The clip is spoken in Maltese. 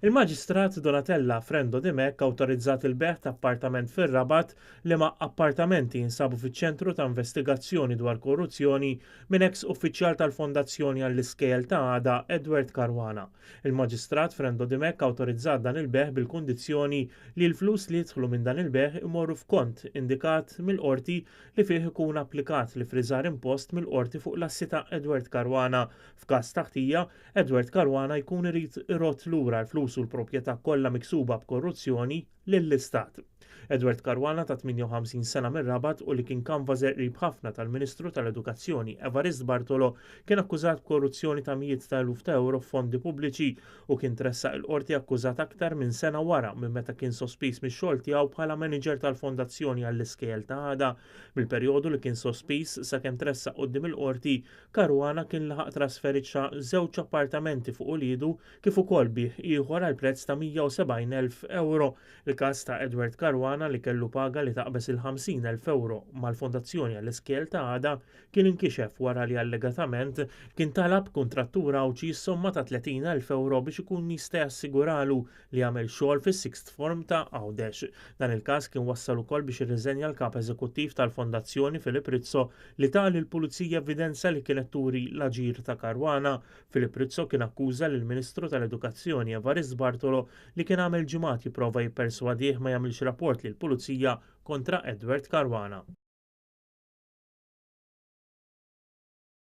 Il-Maġistrat Donatella Frendo Dimech awtorizzat il-bejgħ ta' appartament fir-Rabat, liema appartamenti jinsabu fiċ-ċentru ta' investigazzjoni dwar korruzzjoni minn eks uffiċjal tal-Fondazzjoni għall-Iskejjel ta' Għada Edward Caruana. Il-Maġistrat Frendo Dimech awtorizzat dan il-bejgħ bil-kundizzjoni li l-flus li jidħlu minn dan il-bejgħ imorru f'kont indikat mill-qorti li fih ikun applikat l-ifriżar impost mill-qorti fuq l-assi ta' Edward Caruana. F'każ ta' ħtija, Edward Caruana jkun irid irodd lura l-flus u l-proprjetà kollha miksuba b'korruzzjoni lill-Istat. Edward Caruana ta' 58 sena mir-Rabat u li kien kanvaser qrib ħafna tal-Ministru tal-Edukazzjoni Evarist Bartolo kien akkużat b'korruzzjoni ta' mijiet ta' eluf ta' euro f'fondi pubbliċi u kien tressaq il-qorti akkużat aktar minn sena wara minn meta kien sospiż mix-xogħol tiegħu bħala manager tal-Fondazzjoni għall-Iskejjel ta' Għada. Mill-perjodu li kien sospiż sakemm tressaq quddiem il-qorti, Caruana kien laħaq trasferixxa żewġ appartamenti fuq uliedu kif ukoll biegħ ieħor għal prezz ta' 170,000 ewro. Il-każ ta' Edward Caruana li kellu paga li taqbeż il-50,000 ewro mal-Fondazzjoni għall-Iskejjel ta' Għada kien inkixef wara li allegatament kien talab kuntrattur Għawdxi s-somma ta' 30,000 ewro biex ikun jista' jassiguralu li jagħmel xogħol fis-sixth form ta' Għawdex. Dan il-każ kien wassal ukoll biex irriżenja l-Kap Eżekuttiv tal-Fondazzjoni Philip Rizzo li ta lill-Pulizija evidenza li kienet turi l-aġir ta' Caruana. Philip Rizzo kien akkuża lill-Ministru tal-Edukazzjoni Evarist Bartolo li kien għamel ġimgħat jipprova jipperswadih ma jagħmilx rapport lill-Pulizija kontra Edward Caruana.